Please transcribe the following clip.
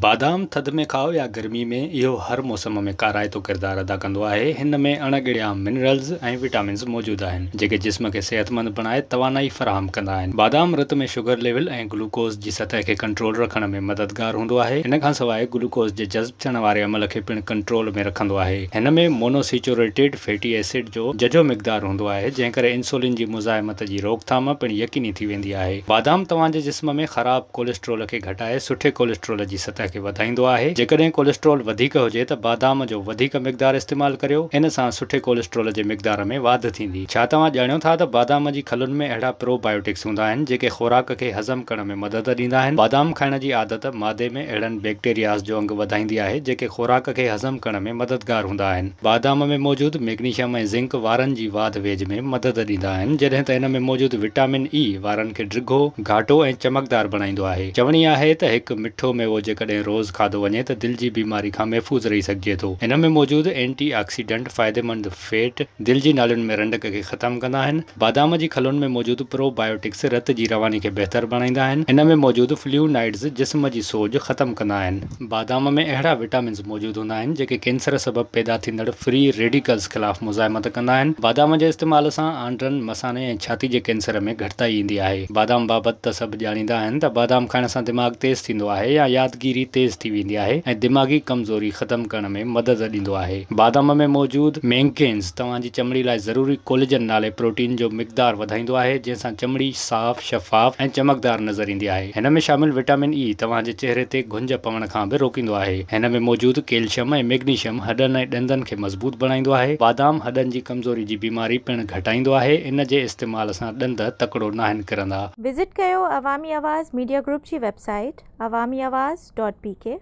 بادام ٿڌ ۾ کائو يا گرمي ۾ اهو هر موسم ۾ ڪارائتو ڪردار ادا ڪندو آهي. هن ۾ اڻ ڳڻيا منرلز ۽ وٽامنز موجود آهن، جيڪي جسم کي صحتمند بڻائي توانائي فراهم ڪندا آهن. بادام رت ۾ شگر ليول ۽ گلوڪوز جي سطح کي ڪنٽرول رکڻ ۾ مددگار هوندو آهي. ان کانسواء گلوڪوز جي جذب ٿيڻ واري عمل کي پڻ ڪنٽرول ۾ رکندو آهي. هن ۾ مونوسيچوريٽيڊ فيٽي ايسڊ جو ججهو مقدار هوندو آهي، جنهن ڪري انسولين جي مزاحمت جي روڪٿام پڻ يقيني ٿي ويندي آهي. بادام توهان جي جسم ۾ خراب ڪوليسٽرول کي گهٽائي سٺي ڪوليسٽرول جي سطح کي وڌائيندو آهي. جيڪڏهن ڪوليسٽرول وڌيڪ هجي ته بادام جو وڌيڪ مقدار استعمال ڪريو، ان سان سٺي ڪوليسٽرول جي مقدار ۾ واڌ ٿيندي. ڇا توهان ڄاڻيو ٿا ته بادام جي کلن ۾ اهڙا پرو بايوٽڪس هوندا آهن جيڪي خوراڪ کي هضم ڪرڻ ۾ مدد ڏيندا آهن. بادام کائڻ جي عادت معدي ۾ اهڙن بيڪٽيرياز جو انگ وڌائيندي آهي جيڪي خوراڪ کي هضم ڪرڻ ۾ مددگار هوندا آهن. بادام ۾ موجود ميگنيشم ۽ زنڪ وارن جي واڌ ويجهه ۾ مدد ڏيندا آهن، جڏهن ته ان ۾ موجود وٽامن اي وارن کي ڊگهو، گهاٽو ۽ چمڪدار بڻائيندو آهي. چوڻي آهي ته هڪ مٺو ميوو جيڪڏهن روز کاڌو وڃي ته دل جي بيماري کان محفوظ رهي سگهجي ٿو. ان ۾ موجود اينٽي آڪسيڊنٽ فائديمند فيٽ دل جي نالين ۾ رنڊڪ کي ختم ڪندا آهن. بادام جي کلن ۾ موجود پرو بايوٽڪس رت جي رواني کي بهتر بڻائيندا آهن. ان ۾ موجود فليونائڊز جسم جي سوڄ ختم ڪندا آهن. بادام ۾ اهڙا وٽامنز موجود هوندا آهن جيڪي ڪينسر سبب پيدا ٿيندڙ فري ريڊيڪلز خلاف مزاحمت ڪندا آهن. بادام جي استعمال سان آنڊرن، مثاني ۽ ڇاتي جي ڪينسر ۾ گهٽتائي ايندي آهي. بادام بابت ته سڀ ڄاڻيندا آهن ته بادام کائڻ سان دماغ تيز ٿيندو آهي يا يادگيري تيز ٿي ويندي آهي ۽ دماغي ڪمزوري ختم ڪرڻ ۾ مدد ڏيندو آهي. بادام ۾ موجود مينگنيز توهان جي چمڙي لاء ضروري ڪوليجن نالي پروٽين جو مقدار وڌائيندو آهي جنهن سان چمڙي صاف، شفاف ۽ چمڪدار نظر ايندي آهي. هن ۾ شامل وٽامن اي توهان جي چهري تي گهنج پوڻ کان به روڪيندو آهي. هن ۾ موجود ڪيلشم ۽ ميگنيشم هڏن ۽ ڏندن کي مضبوط بڻائيندو آهي. بادام هڏن جي ڪمزوري جي بيماري پڻ گهٽائيندو آهي. ان جي استعمال سان ڏند تڪڙو ناهن ڪرندا. وزٽ ڪيو عوامي آواز ميڊيا گروپ جي website Awami Awaz dot P K.